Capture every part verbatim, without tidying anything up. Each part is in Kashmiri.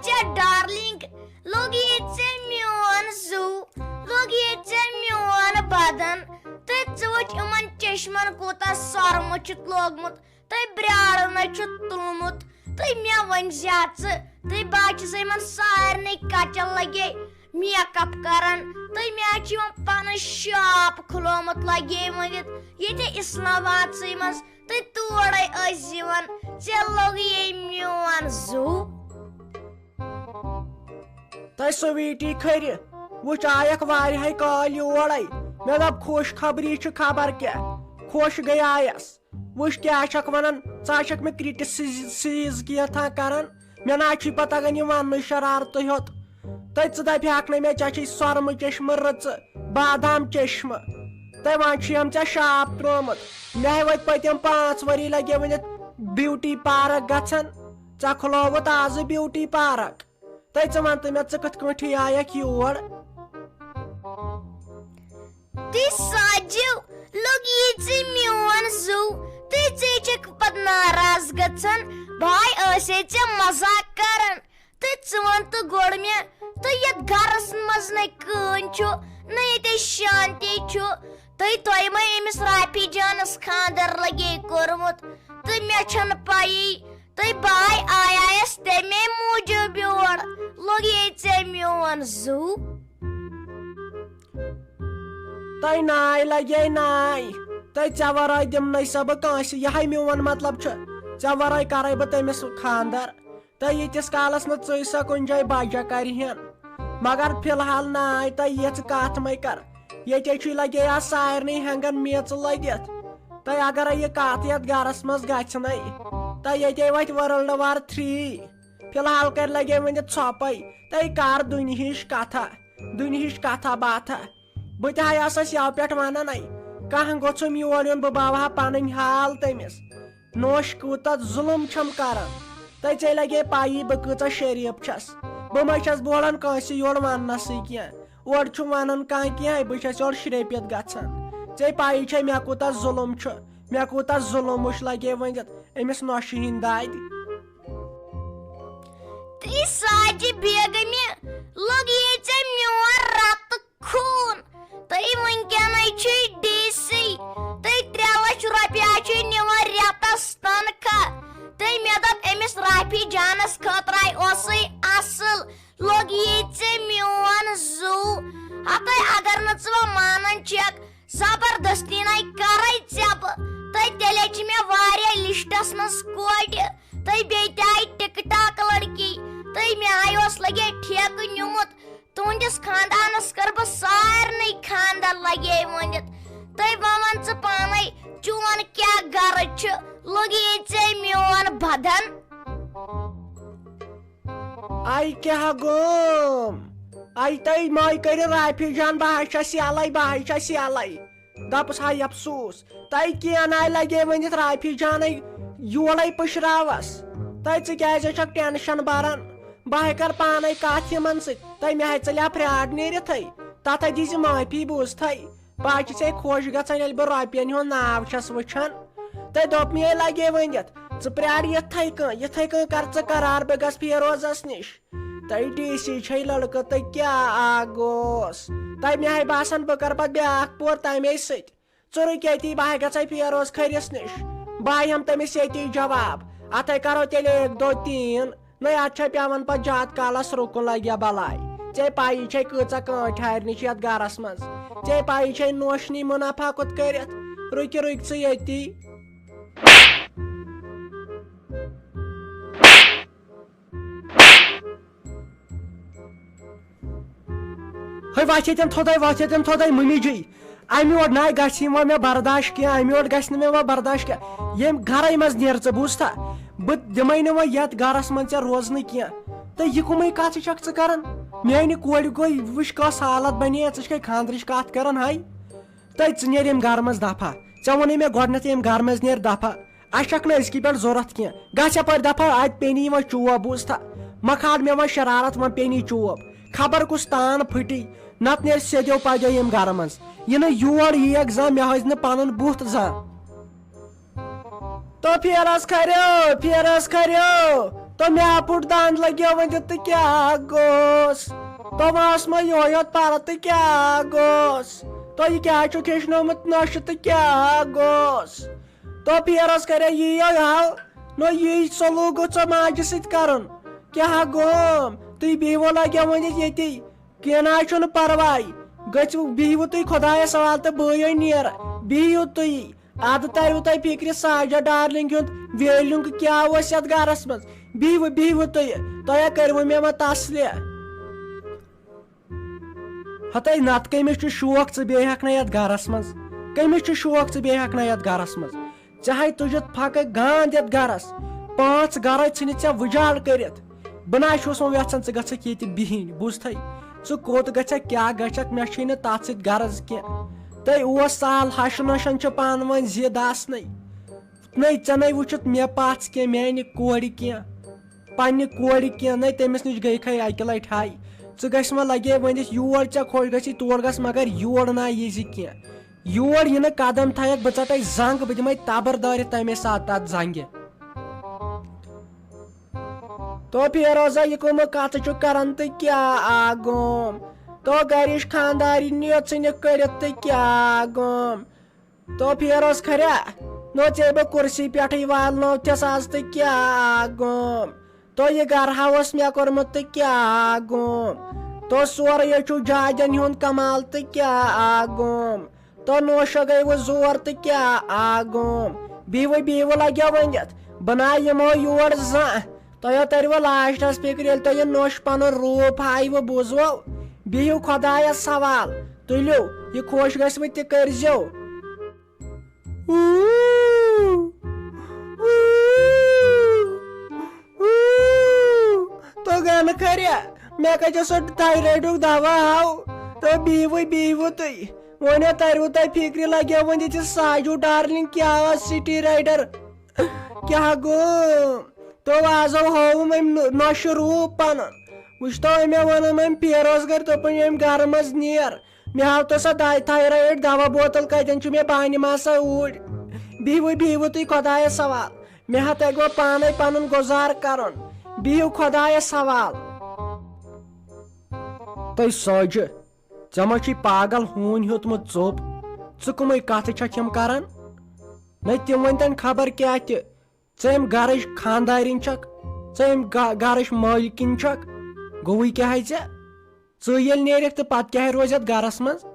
ژےٚ ڈارلنگ، لوٚگ ییٚتہِ ژےٚ میون زُو، لوٚگ ییٚتہِ ژےٚ میون بدن، تہٕ ژٕ وٕچھ یِمن چشمن کوٗتاہ سۄرمہٕ چھُ لوگمُت، تہٕ برٛارٕ نَے چھُ تُلمُت، تہٕ مےٚ ؤنۍ زِ ژٕ، تہٕ بہٕ چھُس یِمن سارنٕے کچن لگے میک اپ کران، تہٕ مےٚ چھُ یِمن پنُن شاپ کھُلومُت لگے ؤنِتھ ییٚتہِ اسلام آبادسٕے منٛز، تہٕ تورے ٲسۍ یِوان، ژےٚ لوٚگ یے میون زُو۔ تہٕ سویٖٹی کھرِ، وٕچھ آیکھ واریاہے کالۍ یورے۔ مےٚ دوٚپ خوش خبری چھِ خبر کیٛاہ، خوش گٔیایس۔ وٕچھ کیٛاہ چھکھ ونان، ژٕ ہا چھکھ مےٚ کرٹسیز کینٛہہ تھا کران۔ مےٚ نہ چھُے پتہ تگان یہِ وننُے شرارتٕے ہوت۔ تہٕ ژٕ دپہِ ہاکھ نہٕ مےٚ ژےٚ چھے سۄرمہٕ چشمہٕ رٕژٕ، بادام چشمہٕ۔ تہٕ وۄنۍ چھُ یِم ژےٚ شاپ ترٛوومُت۔ مےٚ ہے وٲتۍ پٔتِم پانٛژھ ؤری لگے وٕنہِ بیوٹی پارک گژھان۔ ژےٚ کھُلووُتھ آزٕ بیوٹی پارک۔ تہٕ ژٕ وَن تہٕ مےٚ، ژٕ کِتھ کٲٹھۍ آیَکھ یور؟ تہٕ ساجِو، لوٚگ یہِ ژےٚ میون زُو، تہٕ ژٕ چھَکھ پَتہٕ ناراض گژھان۔ بہٕ ہاے ٲسے ژےٚ مزاق کران۔ تہٕ ژٕ وَن تہٕ گۄڈٕ مےٚ، تہٕ یَتھ گرَس منٛز نَے کٕہٕنۍ چھُ، نہ ییٚتہِ شانتی چھُ، تہٕ تۄہہِ ما أمِس رافی جانَس خانٛدر لگے کوٚرمُت، تہٕ مےٚ چھَنہٕ پَیی۔ تہٕ بہٕ آیایَس تَمے موٗجوٗب یور، لوٚگ یے ژےٚ میون زُو۔ تۄہہِ ناے لگے ناے، تۄہہِ ژےٚ ورٲے دِمہٕ نَے سا بہٕ کٲنٛسہِ، یِہوٚے میون مطلب چھُ، ژےٚ ورٲے کرے بہٕ تٔمِس خانٛدر۔ تہٕ ییٖتِس کالس نہٕ ژٕے سۄ کُنہِ جایہِ بجا کرِہن۔ مگر فی الحال ناے تہٕ یِژھ کتھ مَے کر۔ ییٚتے چھُے لگے آز سارنٕے ہٮ۪نٛگن میٚژ لٔدِتھ۔ تہٕ اگرے یہِ کتھ یتھ گرس منٛز گژھِ نَے، تہٕ ییٚتے وتھِ World War Three۔ فی الحال کرِ لگے وۄنۍ ژھۄپے۔ تہٕ کر دُنہِچ کتھا، دُنہِچ کتھا باتھا۔ بہٕ تہِ ہا آسس یَوٕ پٮ۪ٹھ وَنان، اَے، کانٛہہ گوٚژھُم یور یُن، بہٕ باوہا پنٕنۍ حال تٔمِس۔ نوش کوٗتاہ ظُلُم چھَم کران۔ تہٕ ژےٚ لگے پَیی بہٕ کۭژاہ شریٖف چھَس۔ بہٕ ما چھَس بولان کٲنٛسہِ یورٕ وَننَسٕے کینٛہہ۔ اورٕ چھُم وَنان کانٛہہ کینٛہہ، بہٕ چھَس یورٕ شرٛیٚپِتھ گژھان۔ ژےٚ پَیی چھے مےٚ کوٗتاہ ظُلُم چھُ، مےٚ کوٗتاہ ظُلُم وٕچھ لگے ؤنِتھ أمِس نۄشہِ ہِنٛدِ دادِ۔ تہٕ ساجہِ بیگمہِ، لوٚگ یے ژےٚ میون رتہٕ خوٗن۔ تہٕ وٕنکیٚنٕے چھُے ڈی سی۔ تہٕ ترٛےٚ لَچھ رۄپیہِ چھُے نِوان رٮ۪تس تنخواہ۔ تہٕ مےٚ دوٚپ أمِس رافی جانس خٲطرَے اوسُے اصٕل، لوٚگ یے ژےٚ میون زُو۔ ہتَے اگر نہٕ ژٕ وۄنۍ مانان چھَکھ، زبردستی نَے کرَے ژےٚ بہٕ۔ تہٕ تیٚلے چھِ مےٚ واریاہ لسٹس منٛز کورِ۔ تہٕ بیٚیہِ تہِ آیہِ ٹِک ٹاک لڑکی۔ تہٕ مےٚ آیہِ اوس لگے ٹھیکہٕ نیومُت۔ تُہنٛدِس خاندانس کٔر بہٕ سارنٕے خاندر لگے ؤنِتھ۔ تہٕ وۄنۍ وَن ژٕ پانے، چون کیٛاہ غرض چھُ؟ لوٚگ یے ژےٚ میون بدن؟ آے کیٛاہ گوم؟ آے تۄہہِ ماے کٔرِو رافی جان، بہٕ ہا چھَس یَلَے، بہٕ ہا چھَس یَلَے۔ دَپُس ہاے افسوٗس، تۄہہِ کینٛہہ ناے لگے ؤنِتھ رافی جانَے یولَے پٔشراوَس۔ تۄہہِ ژٕ کیٛازِ چھَکھ ٹٮ۪نشَن بَران؟ بہٕ ہَے کَرٕ پانَے کَتھ یِمَن سۭتۍ۔ تۄہہِ مےٚ ہَے ژَلیا پھرٛاٹھ نیٖرِتھٕے۔ تَتھ ہَے دیٖزِ معٲفی بوٗزتھٕے۔ بہٕ ہا چھُسے خۄش گژھان، ییٚلہِ بہٕ رۄپیَن ہُنٛد ناو چھَس وٕچھان۔ تۄہہِ دوٚپ مےٚ لگے ؤنِتھ، ژٕ پرٛار یِتھَے کٔنۍ، یِتھَے کٔنۍ کَر ژٕ قرار، بہٕ گژھٕ فیروزَس نِش۔ تۄہہِ ڈی سی چھے لڑکہٕ تہٕ کیٛاہ اکھ گوس۔ تۄہہِ مےٚ ہے باسان بہٕ کرٕ پتہٕ بیٛاکھ پور تَمے سۭتۍ۔ ژٕ رُک ییٚتی، بہٕ ہے گژھے فیروز کھٔرِس نِش۔ بہٕ ہے ہٮ۪مہٕ تٔمِس ییٚتی جواب۔ اَتھَے کرو تیٚلہِ ایک دو تین۔ نَے اَتھ چھےٚ پٮ۪وان پتہٕ زیادٕ کالس رُکُن، لگیا بلاے۔ ژےٚ پَیی چھے کۭژاہ کٲنٛٹھۍ ہارنہِ چھِ یَتھ گرس منٛز۔ ژےٚ پَیی چھے نوشنی منافع کوٚت کٔرِتھ۔ رُکہِ رُکہِ ژٕ ییٚتی۔ ہے وۄتھ ییٚتٮ۪ن تھوٚدَے، وۄتھ ییٚتٮ۪ن تھوٚدَے مُمِجی۔ اَمہِ یورٕ نہ گژھِ یِم وۄنۍ مےٚ برداش کینٛہہ، اَمہِ یورٕ گژھِ نہٕ مےٚ وۄنۍ برداش کینٛہہ۔ ییٚمہِ گَرَے منٛز نیر ژٕ، بوٗزتھا؟ بہٕ دِمَے نہٕ وۄنۍ یَتھ گَرَس منٛز ژےٚ روزنہٕ کینٛہہ۔ تہٕ یہِ کُمٕے کَتھٕ چھَکھ ژٕ کَران؟ میٛانہِ کورِ گوٚو، وٕچھ کۄس حالت بَنے، ژٕ چھَکھَے خانٛدرٕچ کَتھ کَران ہَے۔ تہٕ ژٕ نیر ییٚمہِ گَرٕ منٛز دَفعہ۔ ژےٚ ووٚنُے مےٚ گۄڈٕنٮ۪تھ ییٚمہِ گَرٕ منٛز نیر دَفعہ۔ اَسہِ چھَکھ نہٕ أزکی پٮ۪ٹھ ضوٚرَتھ کینٛہہ۔ گژھ یَپٲرۍ دَفعہ، اَتہِ پیٚنی وۄنۍ چوب، بوٗزتھا؟ مَکھاڑ مےٚ وۄنۍ شرارت، وۄنۍ پیٚنی چوب۔ خبر کُس تان پھٕٹی، نَتہٕ نیرِ سیٚدیو پَدیو ییٚمہِ گَرٕ منٛز۔ یہِ نہٕ یور یِیَکھ زانٛہہ، مےٚ ہٲوزِ نہٕ پَنُن بُتھ زانٛہہ۔ تو پھیرس کھریو، پھیرس کھریو۔ تو مےٚ ہا پھُٹ دند لگیو وۄنۍ تہٕ کیٛاہ گوٚس؟ تو ماس ما یوہے یوت پرٕ تہٕ کیٛاہ گوٚس؟ تو یہِ کیٛاہ چھُکھ ہیٚچھنومُت نۄشہِ تہٕ کیٛاہ گوٚس؟ تو پیرس کرے یی یو حل، نو یی سلوک گوٚژھ ژےٚ ماجہِ سۭتۍ کرُن۔ کیٛاہ گوم؟ تُہۍ بِہِو لگیو وۄنۍ ییٚتی، کینٛہہ نہ حظ چھُنہٕ پرواے۔ گٔژھِو بِہِو تُہۍ خۄدایس حوالہٕ تہٕ بٲیو نیر، بِہِو تُہۍ۔ ادٕ ترِوٕ تۄہہِ فکرِ ساجہ ڈارلنگ ہُنٛد ویلیُنگ کیٛاہ اوس یتھ گرس منٛز۔ بِہِو بِہِو تُہۍ، تۄہہِ کٔرِوٕ مےٚ وۄنۍ تسلہِ۔ ہتے نتہٕ کٔمِس چھُ شوق ژٕ بیٚہکھ نہ یتھ گرس منٛز؟ کٔمِس چھُ شوق ژٕ بیٚہکھ نہ یتھ گرس منٛز؟ ژےٚ ہاے تُجتھ پھکہٕ گانٛد یتھ گرس۔ پانٛژھ گرے ژھٕنِتھ ژےٚ وُجال کٔرِتھ۔ بہٕ نہ حظ چھُس وۄنۍ یژھان ژٕ گژھکھ ییٚتہِ بِہِنۍ، بوٗزتھے؟ ژٕ کوٚت گژھکھ، کیٛاہ گژھکھ، مےٚ چھُے نہٕ تتھ سۭتۍ غرض کینٛہہ۔ تۄہہِ اوس سہل، ہشہِ نۄشن چھِ پانہٕ ؤنۍ زِ دس نٕے۔ نٔے ژےٚ نَے وٕچھُتھ مےٚ پژھ کینٛہہ، میانہِ کورِ کینٛہہ، پننہِ کورِ کینٛہہ، نَے تٔمِس نِش گٔیکھے اکہِ لٹہِ ہاے۔ ژٕ گژھِ وۄنۍ لگے ؤنِتھ یور ژےٚ خۄش گژھی تور گژھ، مگر یور نہ یی زِ کینٛہہ۔ یور یِنہٕ قدم تھایکھ بہٕ ژٹے زنگ، بہٕ دِمے تبر دٲرِتھ تمے ساتہٕ تتھ زنگہِ۔ تو فیروزہ، یہِ کٕمہٕ کتھٕ چھُ کران تہٕ کیٛاہ آ گوم؟ تو گرِچ خاندارِنۍ یہِ ژھٕنِکھ کٔڑِتھ تہٕ کیٛاہ آ گوم؟ تو فیروز کھریا، نو ژے بہٕ کُرسی پٮ۪ٹھٕے والنو تھس از تہٕ کیٛاہ آ گوم؟ تو یہِ گرٕ ہا اوس مےٚ کوٚرمُت تہٕ کیٛاہ آ گوم؟ تو سورُے چھُ جادٮ۪ن ہُنٛد کمال تہٕ کیٛاہ آ گوم؟ تو نوشو گٔیوٕ زور تہٕ کیٛاہ آ گوم؟ بیٖوٕ بیٖوٕ لگیو ؤنِتھ، بہٕ نا یِمو یور زانٛہہ۔ تۄہہِ ترِوٕ لاسٹس فکر، ییٚلہِ تۄہہِ یہِ نوٚش پنُن روٗپ ہایوٕ بوٗزوٕ۔ بِہِو خۄدایس حوال، تُلِو، یہِ خۄش گژھِ وٕ تہِ کٔرۍزیو۔ اوٗ، اوٗ، اوٗ۔ تو گنہٕ کھریا، مےٚ کتہِ سُہ تھایرایڈُک دوا ہاو؟ تو بیٖوٕے بیٖوٕ تُہۍ۔ وۄنۍ ترِوٕ تۄہہِ فکرِ، لگیو وۄنۍ ییٚتہِ ساجو ڈارلنگ کیٛاہ ٲس سٹی رایڈر۔ کیٛاہ گوٚو؟ تو آز ہٲوٕم أمۍ نۄ-، نۄشہِ روٗپ پنُن۔ وٕچھ تو، أمۍ ووٚنُم أمۍ فیروز گرِ، دوٚپُن ییٚمۍ گرٕ منٛز نیر۔ مےٚ ہاو تو سا داے تھایرایڈ دوا بوتل کتٮ۪ن چھُ، مےٚ بانہِ ما سا اوٗرۍ۔ بِہِوٕے، بِہِوٕ تُہۍ خۄدایس حوال۔ مےٚ ہا تگہِ وۄنۍ پانے پنُن گُزار کرُن۔ بِہِو خۄدایس حوال۔ تۄہہِ سوجہِ، ژےٚ ما چھُے پاگل ہوٗنۍ ہیوٚتمُت ژوٚپ؟ ژٕ کٕمے کتھٕ چھکھ یِم کران؟ نہ تِم ؤنۍتن خبر کیٛاہ تہِ۔ ژٕ امہِ گرٕچ خاندارِنۍ چھکھ، ژٕ امہِ گا-، گرٕچ مٲلکِنۍ چھکھ، گوٚوُے کیٛاہ ہے ژےٚ؟ ژٕ ییٚلہِ نیرکھ تہٕ پتہٕ کیٛاہ ہے روزِ اتھ گرس منٛز؟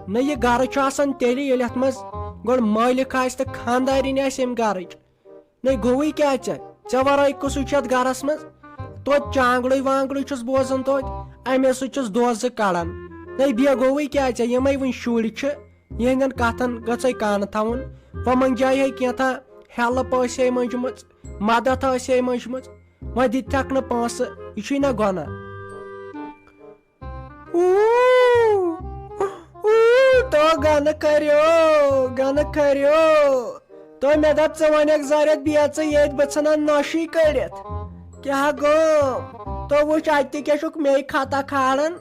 نہ، یہِ گرٕ چھُ آسان تیٚلہِ، ییٚلہِ اتھ منٛز گۄڈٕ مٲلِک آسہِ تہٕ خاندارِنۍ آسہِ امہِ گرٕچ۔ نہ، گوٚوُے کیٛاہ ژےٚ؟ ژےٚ ورٲے کُسُے چھُ اتھ گرس منٛز؟ توتہِ چانگڑٕے وانگڑٕے چھُس بوزان توتہِ، امے سۭتۍ چھُس دۄہ زٕ کڑان۔ نہ، بیٚیہِ گوٚوُے کیٛاہ ژےٚ؟ یِمے وُنہِ شُرۍ چھِ، یِہنٛدٮ۪ن کتھن گٔژھے کانہٕ تھاوُن۔ وۄنۍ منگجایہِ ہے کینٛژھا ہیلپ ٲسۍ ہے مٔنجمٕژ، مدد ٲسۍ ہے مٔنجمٕژ، وۄنۍ دِتھکھ نہٕ پونٛسہٕ، یہِ چھُے نہ گۄناہ؟ اوٗ، اوٗ، تو گنہٕ کریو، گنہٕ کریو۔ تو مےٚ دپ ژٕ وۄنۍ اکھ زارٮ۪تھ بیٚیہِ ژٕ ییٚتہِ بہٕ ژھٕنن نۄشی کٔڑِتھ۔ کیٛاہ گوٚو؟ تو وٕچھ اتہِ تہِ کیٛاہ چھُکھ مے خطا کھالان۔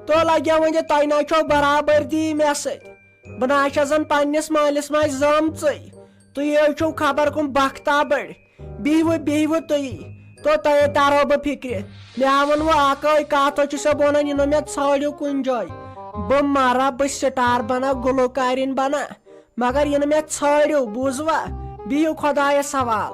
تو لگیو وۄنۍ تۄہہِ نہ چھو برابردی مےٚ سۭتۍ۔ بہٕ نہ چھَس زَن پننِس مٲلِس ماجہِ زامژٕے۔ تُہۍ حظ چھِو خبر کُم بختابٔڑۍ۔ بِہِوٕ، بِہِوٕ تُہی۔ تو تۄہے ترو بہٕ فِکرِ۔ مےٚ ہا ووٚن وۄنۍ اکٲے کتھ، تۄہہِ چھُ سا بہٕ وَنان، یہِ نہٕ مےٚ ژھٲنٛڈِو کُنہِ جایہِ۔ بہٕ مَرٕ، بہٕ سٹار بَنہٕ، گُلوکارِنۍ بَنہٕ، مگر یہِ نہٕ مےٚ ژھٲنٛڈِو، بوٗزوا؟ بِہِو خۄدایَس حوال۔